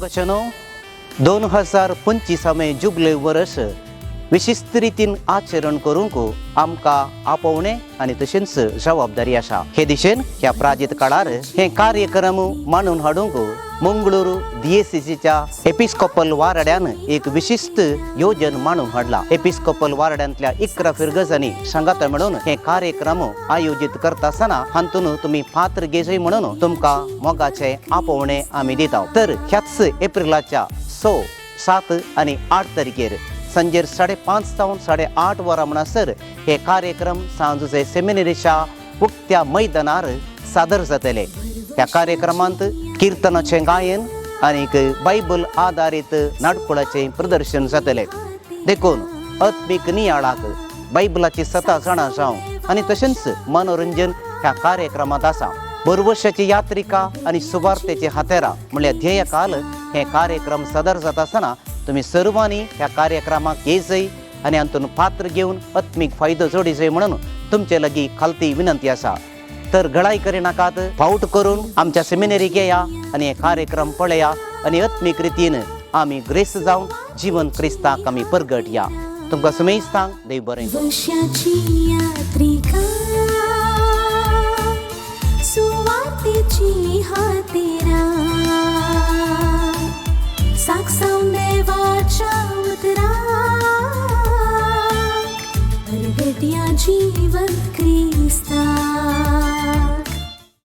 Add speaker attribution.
Speaker 1: मोगाचेनो, 2025वें जुबले वर्स विशिश्ट रितीन आचरण करूंक आमकां आपोवणें आनी तशेंच जबाबदारी आसा. हे दिशेन ह्या प्राजीत काळार हे कार्यक्रम मांडून हाडूंक मंगळूर डीएसीसीच्या एपिस्कोपल वारड्यान एक विशिश्ट योजन मांडून हाडला. एपिस्कोपल वारड्यांतल्या 11 फिरगजांनी सांगाता म्हणून हे कार्यक्रम आयोजीत करता आसतना हातून तुमी पात्र घेजय म्हणून तुमकां मोगाचे आपोवणे आमी दिता. तर ह्याच एप्रिलाच्या 6, 7 आनी 8 तारखेर संजेर 5:30 जावन 8:30 वरां म्हणसर हे कार्यक्रम सांजुजे सेमिनरीच्या उक्त्या मैदानार सादर जातले. ह्या कार्यक्रमांत किर्तनाचें गायन आनीक बायबल आदारीत नाटकुळाचें प्रदर्शन जातलें. देखून आत्मीक नियाळाक बायबलाची सता जाणा जावं आनी तशेंच मनोरंजन ह्या कार्यक्रमांत आसा. बरवशाची यात्रिका आनी सुवार्तेची हातेरां म्हणल्यार ध्येयकाल हे कार्यक्रम सादर जाता आसतना तुमी सर्वांनी ह्या कार्यक्रमाक येजय आनी हातून पात्र घेवन आत्मीक फायदो जोडीजय म्हणून तुमचे लागीं खालती विनंती आसा. तर घडाय करिनाकात, फावट करून आमच्या सेमिनरीक येया आनी हे कार्यक्रम पळया आनी आत्मीक रितीन आमी ग्रेस जावन जिवन क्रिस्ताक आमी परगटया. तुमकां सुमेस्तांक देव बरें करूं.
Speaker 2: वश्याची यात्रिका, सुवातेची हातेरा.